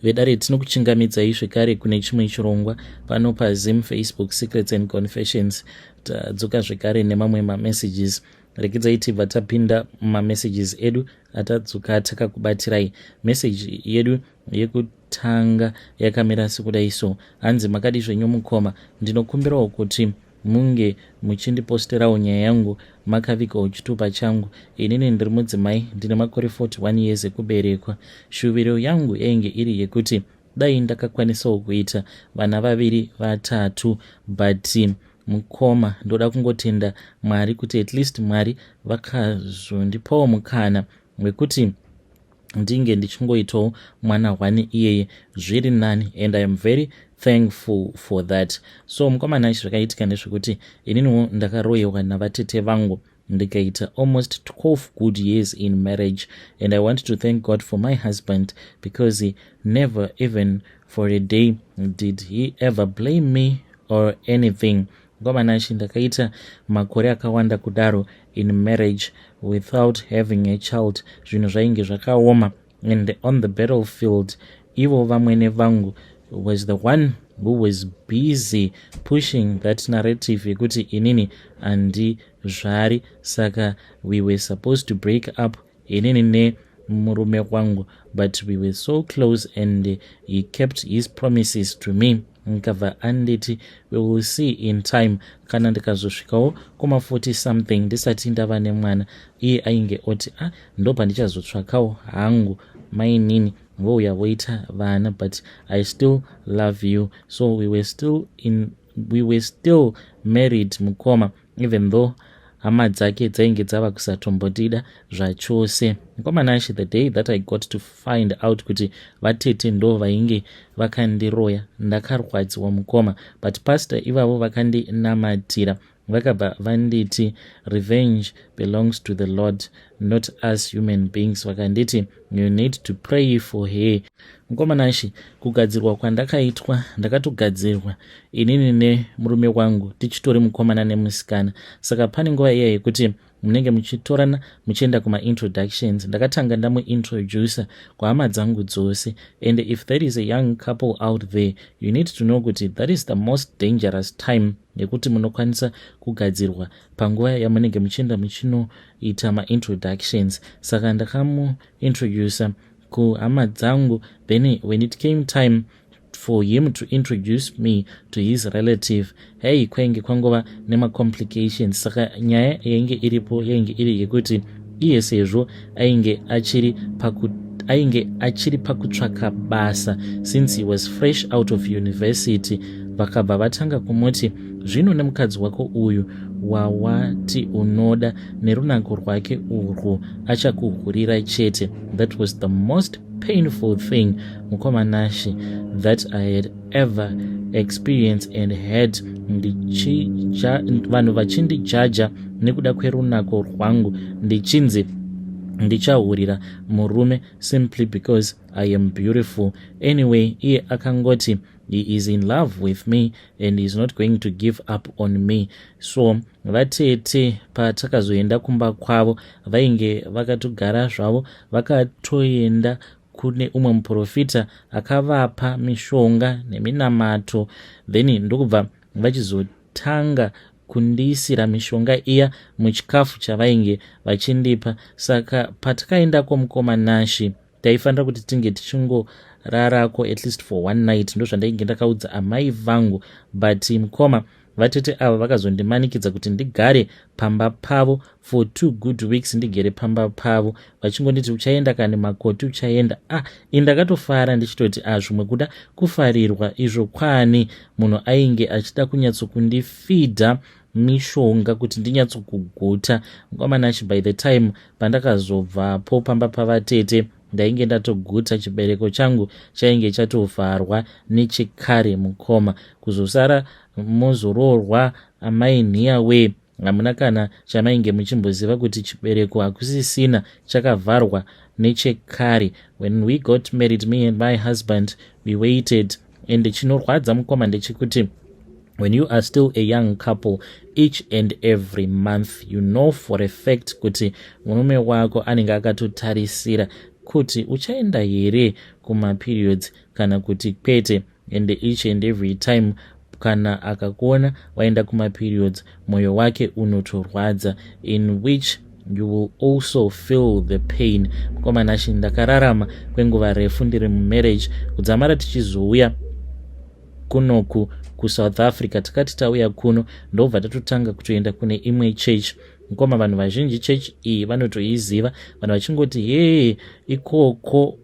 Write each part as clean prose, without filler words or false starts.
Vedare, tinokuchingamidzai zvekare kune chimwe chirongwa pano paZim Facebook Secrets and Confessions. Tadzoka zvekare nemamwe mamessages. Regedzai tibva tapinda mumamessages edu atadzoka takakubatirai. Meseji yedu yekutanga yakamira sekudai so. Hanzi, "Makadi zvenyu mukoma? Ndinokumbirawo kuti munge muchindiposterawo nyaya yangu makavigawo chitupa changu. Inini ndiri mudzimai, ndine makore 41 years ekuberekwa. Shuviro yangu yainge iri yekuti dai ndakakwanisawo kuita vana vaviri, vatatu, but mukoma, ndoda kungotenda Mwari kuti at least Mwari vakazondipawo mukana wekuti ndinge ndichingoitawo mwana one iyeye, zviri nani, and I am very thankful for that." So mukoma Nashi, zvakaitika ndezvekuti ininiwo ndakaroyiwa navatete vangu, ndikaita almost 12 good years in marriage, and I want to thank God for my husband because he never, even for a day, did he ever blame me or anything. Mukoma Nashi, ndakaita makore akawanda kudaro in marriage without having a child. Zvinhu zvainge zvakaoma, and on the battlefield ivo vamwene vangu was the one who was busy pushing that narrative yekuti inini handizvari, saka we were supposed to break up, inini nemurume wangu, but we were so close and he kept his promises to me. Nkabva anditi, "We will see in time." Kana ndikazosvikawo kuma40 something ndisati ndava nemwana, iye ainge oti, "A ah, ndo pandichazotsvakawo hangu mainini vouya voita vana, but I still love you." So we were still married, mukoma, even though hama dzake dzainge dzava kusatombotida zvachose. Mukoma Nashi, the day that I got to find out kuti vatete ndo vainge vakandiroya, ndakarwadziwa, mukoma, but pastor ivavo vakandinamatira, vakabva vanditi, "Revenge belongs to the Lord, not us human beings." Vakanditi, "You need to pray for her." Mukoma Nashi, kugadzirwa kwandakaitwa, ndakatogadzirwa inini nemurume wangu tichitori mukomana nemusikana. Saka pane nguva iya yekuti munenge muchitorana, muchienda kumaintroductions. Ndakatanga ndamuintroduca kuhama dzangu dzose, and if there is a young couple out there, you need to know kuti that is the most dangerous time yekuti munokwanisa kugadzirwa, panguva yamunenge muchienda muchinoita maintroductions. Saka ndakamuintroduca kuhama dzangu. Then when it came time for him to introduce me to his relative, hei, kwainge kwangova nemacomplications. Saka nyaya yainge iripo yainge iri yekuti iye sezvo ainge achiri pakutsvaka basa, since he was fresh out of university, vakabva vatanga kumuti, "Zvino nemukadzi wako uyu wawati unoda, nerunako rwake urwo, achakuhurira chete." That was the most painful thing, mukoma Nashi, that I had ever experienced and had. Vanhu vachindijaja nekuda kwerunako rwangu, ndichinzi ndichahurira murume simply because I am beautiful. Anyway, iye akangoti he is in love with me and he is not going to give up on me. So vatete, patakazoenda kumba kwavo, vainge vakatogara zvavo, vakatoenda kune umwe muprofita akavapa mishonga neminamato, then ndokubva vachizotanga kundiisira mishonga iya muchikafu chavainge vachindipa. Saka patakaendako, mukoma Nashi, taifanira kuti tinge tichingorarako at least for one night, ndo zvandainge ndakaudza amai vangu. But mukoma, vatete ava vakazondimanikidza kuti ndigare pamba pavo for 2 good weeks, ndigere pamba pavo, vachingonditi, "Uchaenda kani makoti, uchaenda." Ah, indakatofara ndichitoti, "Ah, zvimwe kuda kufarirwa izvo." Kwani munhu ainge achida kunyatsokundifidha mishonga kuti ndinyatsokuguta. Mukoma Nashi, by the time pandakazobvapo pamba pavatete, ndainge ndatoguta, chibereko changu chainge chatovharwa nechekare. Mukoma, kuzosara mozoroorwa amai nhiyawe, hamuna kana chamainge muchimboziva kuti chibereko hakusisina, chakavharwa nechekare. When we got married, me and my husband, we waited, and chinorwadza, mukoma, ndechekuti when you are still a young couple, each and every month you know for a fact kuti murume wako anenge akatotarisira. yekuti uchaenda here kumaperiods kana kuti kwete. And each and every time kana akakuona waenda kumaperiods, mwoyo wake unotorwadza, in which you will also feel the pain. Mukoma Nashe, ndakararama kwenguva refu ndiri mumarriage kudzamara tichizouya kunoku kuSouth Africa. Takati tauya kuno, ndobva tatotanga kutoenda kune imwe church. Mukoma, vanhu vazhinji church iyi vanotoiziva. Vanhu vachingoti, "Hee, ikoko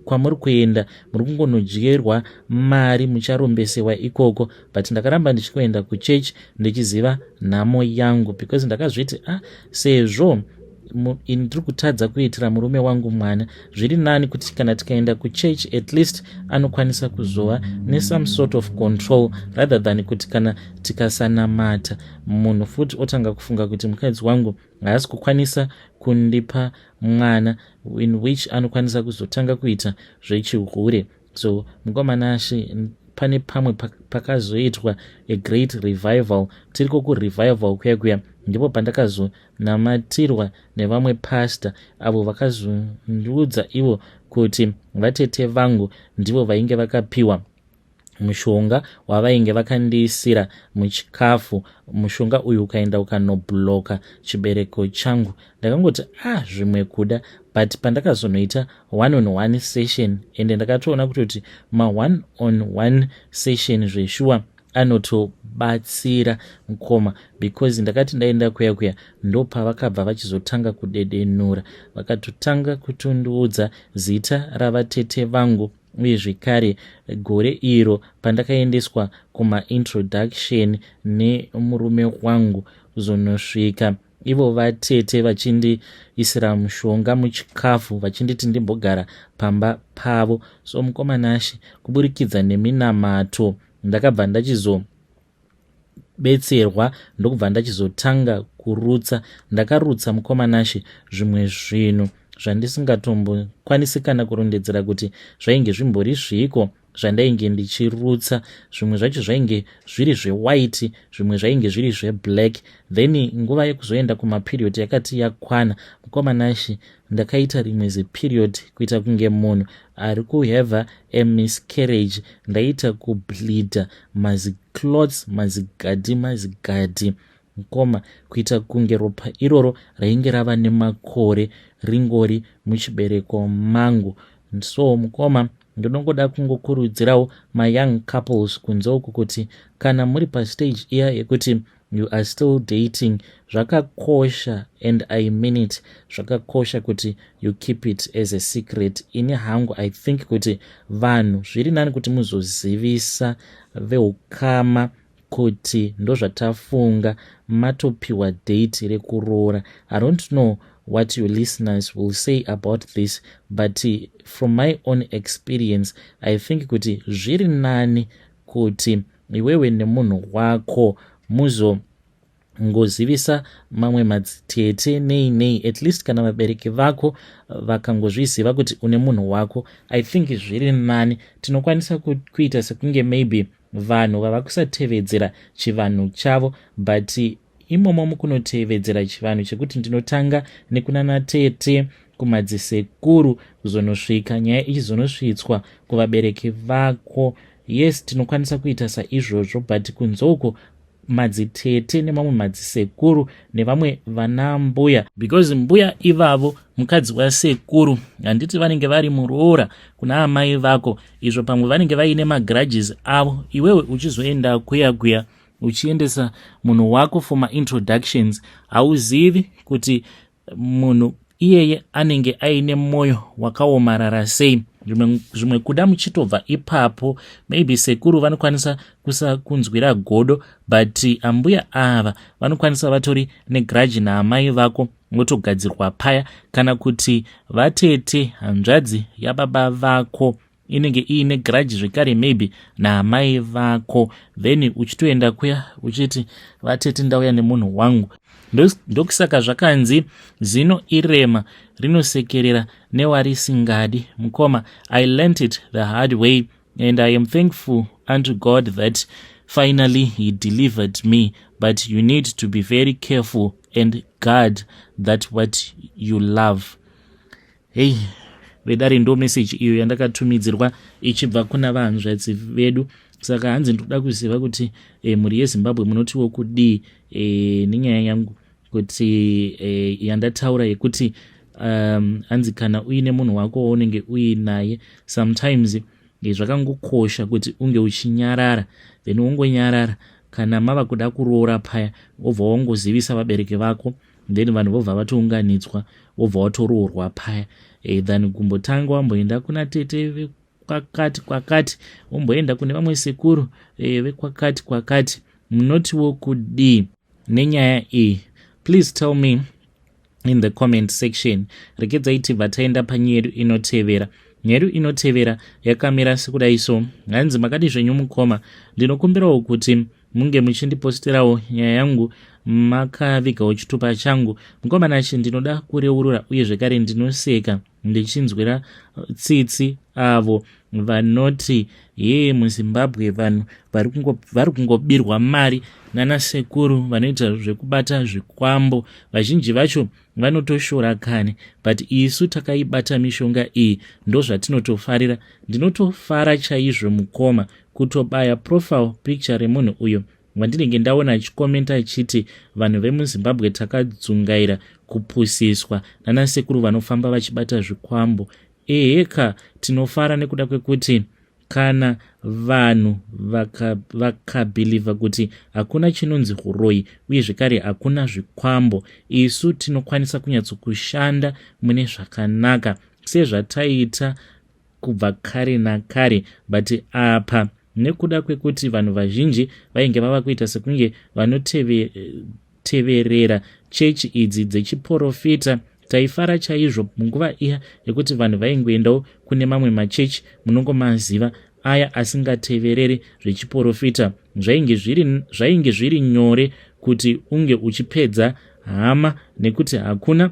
kwamuri kuenda muri kungonodyerwa mari, mucharombesewa ikoko." But ndakaramba ndichikuenda kuchurch ndichiziva nhamo yangu, because ndakazviti, "Ah, sezvo ini ndiri kutadza kuitira murume wangu mwana, zviri nani kuti kana tikaenda kuchurch, at least anokwanisa kuzova nesome sort of control, rather than kuti kana tikasanamata, munhu futi otanga kufunga kuti mukadzi wangu haasi kukwanisa kundipa mwana, in which anokwanisa kuzotanga kuita zvechihure." So mukoma Nashe, pane pamwe pakazoitwa a great revival. Tiriko kurevival kuya kuya, ndipo pandakazonamatirwa nevamwe pastor, avo vakazondiudza ivo kuti vatete vangu ndivo vainge vakapiwa mushonga wavainge vakandiisira muchikafu. Mushonga uyu ukaenda ukanobloka chibereko changu. Ndakangoti, "Ah, zvimwe kuda." But pandakazonoita one on one session, ende ndakatoona kutoti ma1 on 1 session zveshuwa anotobatsira, mukoma, because ndakati ndaenda kuya kuya, ndopavakabva vachizotanga kudedenura. Vakatotanga kutondiudza zita ravatete vangu, uye zvekare gore iro pandakaendeswa kumaintroduction nemurume wangu, kuzonosvika ivo vatete vachindiisira mushonga muchikafu, vachinditi ndimbogara pamba pavo. So mukoma Nashe, kuburikidza neminamato ndakabva ndachizobetserwa, ndokubva ndachizotanga kurutsa. Ndakarutsa, mukoma Nashe, zvimwe zvinhu zvandisingatombokwanisi kana kurondedzera kuti zvainge zvimbori zviko zvandainge ndichirutsa. Zvimwe zvacho zvainge zviri zvewhite, zvimwe zvainge zviri zveblack. Then nguva yekuzoenda kumaperiod yakati yakwana, mukoma Nashe, ndakaita rimwe zeperiod kuita kunge munhu ari kuhave a miscarriage. Ndaita kubleeda maziclots, mazigadhi mazigadhi, mukoma, kuita kunge ropa iroro rainge rava nemakore ringori muchibereko mangu. So mukoma, ndinongoda kungokurudzirawo mayoung couples kunze uku kuti kana muri pastage iya yekuti you are still dating, zvakakosha, and I mean it, zvakakosha kuti you keep it as a secret. Ini hangu I think kuti vanhu zviri nani kuti muzozivisa veukama kuti ndozvatafunga, matopiwa date rekuroora. I don't know what your listeners will say about this, but from my own experience, I think kuti zviri nani kuti iwewe nemunhu wako muzongozivisa mamwe madzitete nei nei. At least kana vabereki vako vakangozviziva kuti une munhu wako, I think zviri nani. Tinokwanisa kuita sekunge maybe vanhu vava kusatevedzera chivanhu chavo, but imomo mukunotevedzera chivanhu chekuti ndinotanga nekunana tete, kumadzisekuru, kuzonosvika nyaya ichizonosvitswa kuvabereki vako. Yes, tinokwanisa kuita saizvozvo, but kunze uko madzitete nemamwe madzisekuru nevamwe vana mbuya, because mbuya ivavo mukadzi wasekuru, handiti vanenge vari muroora kuna amai vako? Izvo pamwe vanenge vaine magrudges avo. Iwewe uchizoenda kuya kuya uchiendesa munhu wako for maintroductions, hauzivi kuti munhu iyeye anenge aine mwoyo wakaomarara sei. Zvimwe kuda muchitobva ipapo, maybe sekuru vanokwanisa kusakunzwira godo, but ambuya ava vanokwanisa vatori negrudge naamai vako, votogadzirwa paya, kana kuti vatete, hanzvadzi yababa vako inenge iine grudge zvekare maybe naamai vako. Then uchitoenda kuya uchiti, "Vatete, ndauya nemunhu wangu." Ndokusaka zvakanzi zino irema rinosekerera newarisingadi. Mukoma, I learnt it the hard way, and I am thankful unto God that finally he delivered me, but you need to be very careful and guard that what you love. Hei vedare, ndo meseji iyo yandakatumidzirwa ichibva kuna vahanzvadzi vedu. Saka hanzi ndikuda kuziva kuti mhuri yeZimbabwe munotiwo kudii nenyaya yangu kuti yandataura yekuti hanzi kana uine munhu wako waunenge uinaye, sometimes zvakangokosha kuti unge uchinyarara, then wongonyarara. Kana mava kuda kuroora paya, wobva wangozivisa vabereki vako, then vanhu vobva vatounganidzwa, wobva watoroorwa paya, than kumbotanga wamboenda kuna tete vekwakati kwakati, womboenda kune vamwe sekuru vekwakati kwakati. Munotiwo kudii nenyaya iyi? Please tell me in the comment section. Regedzai tibva taenda panyaya yedu inotevera. Nyaya yedu inotevera yakamira sekudai so. Hanzi, "Makadi zvenyu mukoma? Ndinokumbirawo kuti munge muchindiposterawo nyaya yangu makavigawo chitupa changu. Mukoma Nashe, ndinoda kureurura uye zvekare ndinoseka ndichinzwira tsitsi avo vanoti yee, muZimbabwe vanhu vari kungobirwa mari nanasekuru vanoita zvekubata zvikwambo. Vazhinji vacho vanotoshora kani, but isu takaibata mishonga iyi, ndozvatinotofarira. Ndinotofara chaizvo mukoma, kutobaya profile picture remunhu uyo wandinenge ndaona achikomenta achiti vanhu vemuZimbabwe takadzungaira kupusiswa nanasekuru vanofamba vachibata zvikwambo. Eheka, tinofara nekuda kwekuti kana vanhu vakabhilivha kuti hakuna chinonzi uroyi uye zvekare hakuna zvikwambo, isu tinokwanisa kunyatsokushanda mune zvakanaka sezvataiita kubva kare nakare. But apa nekuda kwekuti vanhu vazhinji vainge vava kuita sekunge vanoteverera chechi idzi dzechiprofita, taifara chaizvo munguva iya yekuti vanhu vaingoendawo kune mamwe machechi, munongomaziva aya asingatevereri zvechiprofita. Zvainge zviri nyore kuti unge uchipedza hama nekuti hakuna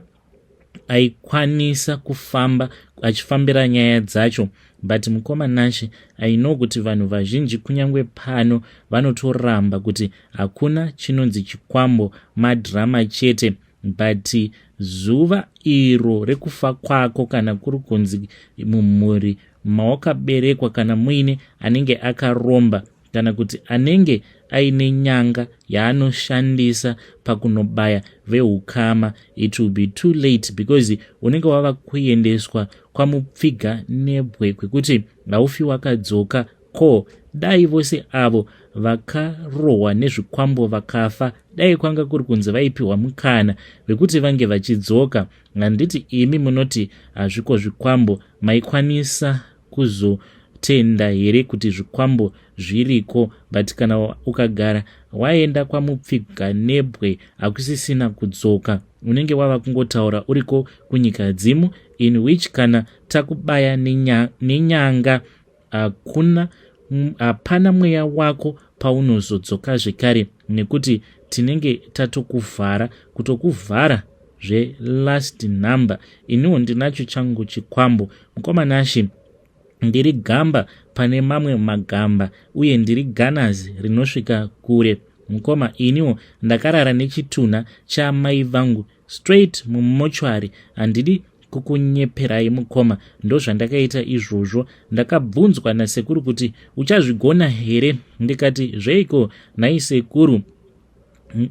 aikwanisa kufamba achifambira nyaya dzacho. But mukoma Nashe, I know kuti vanhu vazhinji kunyange pano vanotoramba kuti hakuna chinonzi chikwambo, madhirama chete. But zuva iro rekufa kwako, kana kuri kunzi mumhuri mawakaberekwa kana muine anenge akaromba kana kuti anenge aine nyanga yaanoshandisa pakunobaya veukama, it will be too late because unenge wava kuendeswa kwamupfiga nebwe kwekuti haufi wakadzoka. Ko dai vose avo vakarohwa nezvikwambo vakafa, dai kwanga kuri kunzi vaipiwa mukana wekuti vange vachidzoka, handiti imi munoti hazviko zvikwambo, maikwanisa kuzotenda here kuti zvikwambo zviriko? But kana ukagara waenda kwamupfiga nebwe, hakusisina kudzoka. Unenge wava kungotaura uriko kunyika dzimu, in which kana takubaya nenyanga, hakuna, hapana mweya wako paunozodzoka zvekare, nekuti tinenge tatokuvhara, kutokuvhara zvelast number. Iniwo ndinacho changu chikwambo, mukoma Nashe. Ndiri gamba pane mamwe magamba uye ndiri ganazi rinosvika kure. Mukoma, iniwo ndakarara nechitunha chaamai vangu straight mumochwari. Handidi kukunyeperai mukoma, ndozvandakaita izvozvo. Ndakabvunzwa nasekuru kuti, 'Uchazvigona here?' Ndikati, 'Zveiko nhai sekuru?'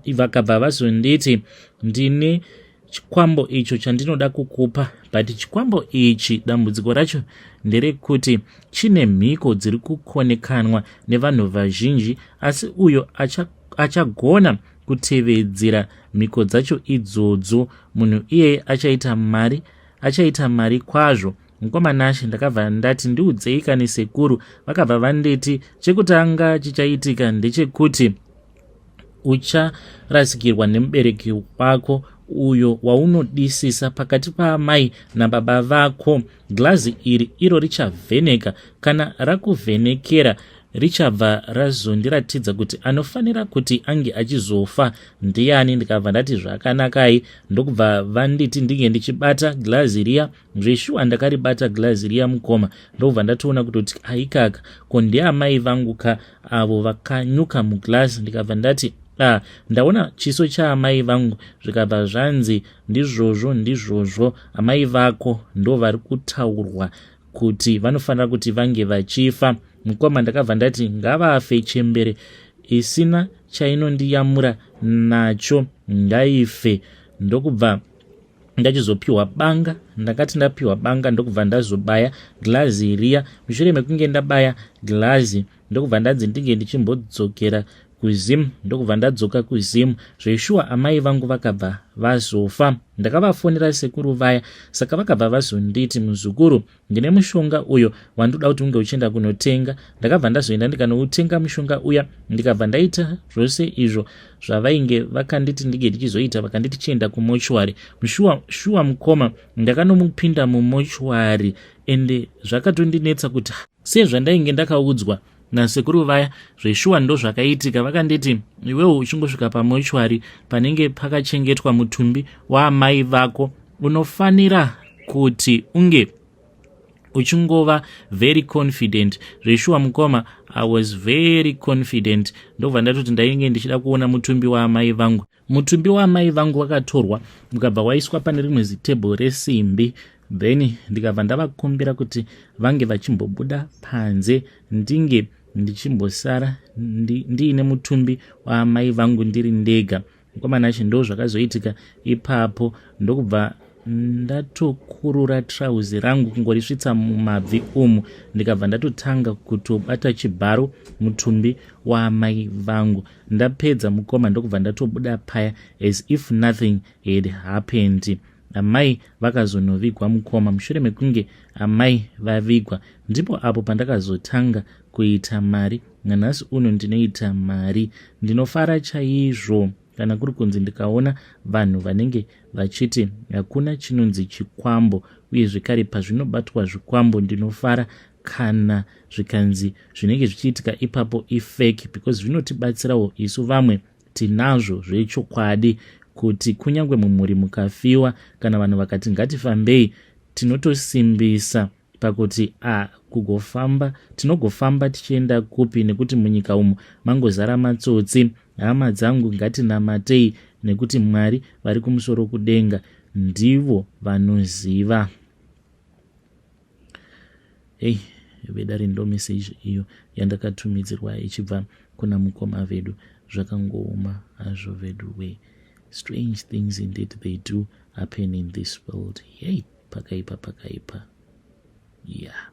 Vakabva vazonditi, 'Ndine chikwambo icho chandinoda kukupa, but chikwambo ichi dambudziko racho nderekuti chine mhiko dziri kukonekanwa nevanhu vazhinji, asi uyo achagona kutevedzera mhiko dzacho idzodzo, munhu iyeye achaita mari, achaita mari kwazvo.' Mukoma Nashe, ndakabva ndati, 'Ndiudzei kani sekuru.' Vakabva vanditi, 'Chekutanga chichaitika ndechekuti ucharasikirwa nemubereki wako uyo waunodisisa pakati paamai nababa vako. Girazi iri iro richavheneka. Kana rakuvhenekera, richabva razondiratidza kuti anofanira kuti ange achizofa ndiani.' Ndikabva ndati, 'Zvakanakai.' Ndokubva vanditi ndinge ndichibata girazi riya. Zveshuwa ndakaribata girazi riya mukoma, ndokubva ndatoona kutoti aikaka, ko ndiamai vangu ka avo vakanyuka mugirazi." Ndikabva ndati, Ah, ndaona chiso chaamai vangu zvikabva zvanzi ndizvozvo ndizvozvo amai vako ndo vari kutaurwa kuti vanofanira kuti vange vachifa. Mukoma, ndakabva ndati ngavafe, chembere isina chainondiyamura nacho ngaife. Ndokubva ndachizopiwa banga. Ndakati ndapiwa banga, ndokubva ndazobaya glazi riya. Mushure mekunge ndabaya glazi, ndokubva ndanzi ndinge ndichimbodzokera kuZim. Ndokubva ndadzoka kuZim. Zveshuwa amai vangu vakabva vazofa. Ndakavafonera sekuru vaya, saka vakabva vazonditi, "Muzukuru, ndine mushonga uyo wandoda kuti unge uchienda kunotenga." Ndakabva ndazoenda ndikanoutenga mushonga uya, ndikabva ndaita zvose izvo zvavainge vakanditi ndinge ndichizoita. Vakanditi chienda kumochwari. Shuwa shuwa mukoma, ndakanomupinda mumochwari, ende zvakatondinetsa kuti sezvandainge ndakaudzwa nasekuru vaya, zveshuwa ndo zvakaitika. Vakanditi, "Iwewo uchingosvika pamochwari panenge pakachengetwa mutumbi waamai vako, unofanira kuti unge uchingova very confident." Zveshuwa mukoma, I was very confident. Ndobva ndatoti ndainge ndichida kuona mutumbi waamai vangu. Mutumbi waamai vangu wakatorwa, ukabva waiswa pane rimwe zitebhuru resimbi. Then ndikabva ndavakumbira kuti vange vachimbobuda panze, ndinge ndichimbosara ndiine mutumbi waamai vangu ndiri ndega. Mukomana achi, ndo zvakazoitika ipapo. Ndokubva ndatokurura trauzi rangu kungorisvitsa mumabvi umu, ndikabva ndatotanga kutobata chibharo mutumbi waamai vangu. Ndapedza mukoma, ndokubva ndatobuda paya as if nothing had happened. Amai vakazonovigwa mukoma. Mushure mekunge amai vavigwa, ndipo apo pandakazotanga kuita mari. Nanhasi uno ndinoita mari. Ndinofara chaizvo kana kuri kunzi ndikaona vanhu vanenge vachiti hakuna chinonzi chikwambo, uye zvekare pazvinobatwa zvikwambo ndinofara kana zvikanzi zvinenge zvichiitika ipapo ifake, because zvinotibatsirawo isu vamwe tinazvo zvechokwadi kuti kunyange mumhuri mukafiwa, kana vanhu vakati ngatifambei, tinotosimbisa pakuti a kugofamba tinogofamba tichienda kupi, nekuti munyika umu mangozara matsotsi. Hama dzangu, ngatinamatei, nekuti Mwari vari kumusoro kudenga ndivo vanoziva. Hei vedare, ndo meseji iyo yandakatumidzirwa ichibva kuna mukoma vedu. Zvakangooma hazvo vedu we. Strange things indeed, they do happen in this world. Yei, pakaipa, pakaipa, yeah.